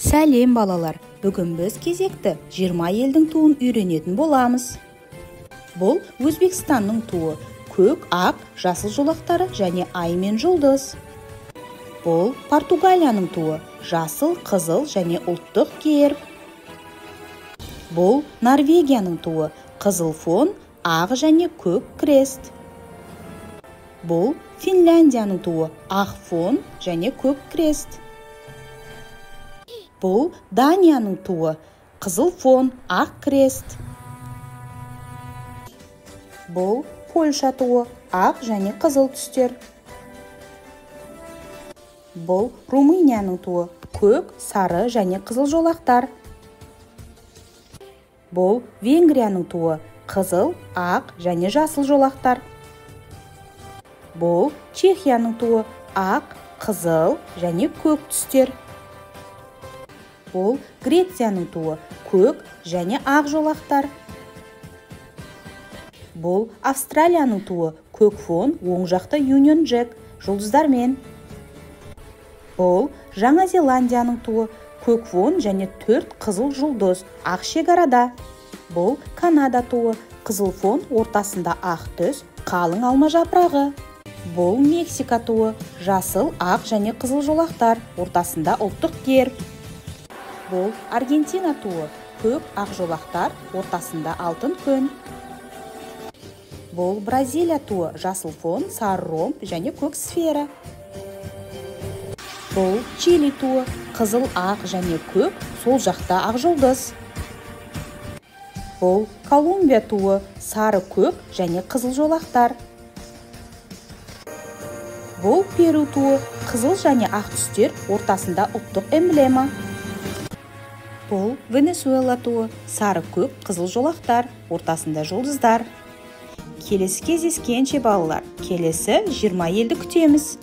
Сәлем, балалар! Бүгін біз кезекті 20 елдің туын үйренетін боламыз. Бұл Өзбекстанның туы. Көк, ақ, жасыл жолақтары және ай мен жұлдыз. Бұл Португалияның туы. Жасыл, қызыл және ұлттық герб. Бұл Норвегияның туы. Қызыл фон, ақ және көк крест. Бұл Финляндияның туы. Ақ фон және көк крест. Бұл Данияның туы. Қызыл фон, ақ крест. Бұл Польша туы. Ақ және қызыл түстер. Бұл Румынияның туы. Көк, сары және қызыл жолақтар. Бұл Венгрияның туы. Қызыл, ақ және жасыл жолақтар. Бұл Чехияның туы. Ақ, қызыл және көк түстер. Бұл Грецияның туы. Көк және ақ жолақтар. Бұл Австралияның туы. Көк фон, оң жақта Union Jack, жұлдыздармен. Бұл Жаңа Зеландияның туы. Көк фон және 4 қызыл жұлдыз, ақ шекарада. Бұл Канада туы. Қызыл фон, ортасында ақ түс, қалың алма жапырағы. Бұл Мексика туы. Жасыл, ақ және қызыл жолақтар, ортасында ұлттық герб. Бұл Аргентина туы. Көк, ақ жолақтар, ортасында алтын күн. Бұл Бразилия туы. Жасыл фон, сары ромб және көк сфера. Бұл Чили туы. Қызыл, ақ және көк, сол жақта ақ жұлдыз. Бұл Колумбия туы. Сары, көк және қызыл жолақтар. Бұл Перу туы. Қызыл және ақ түстер, ортасында ұлттық эмблема. Бұл Венесуэла туы. Сары, көк, қызыл жолақтар, ортасында жұлдыздар. Келесі кездескенше, балалар. Келесі 20 елді күтеміз.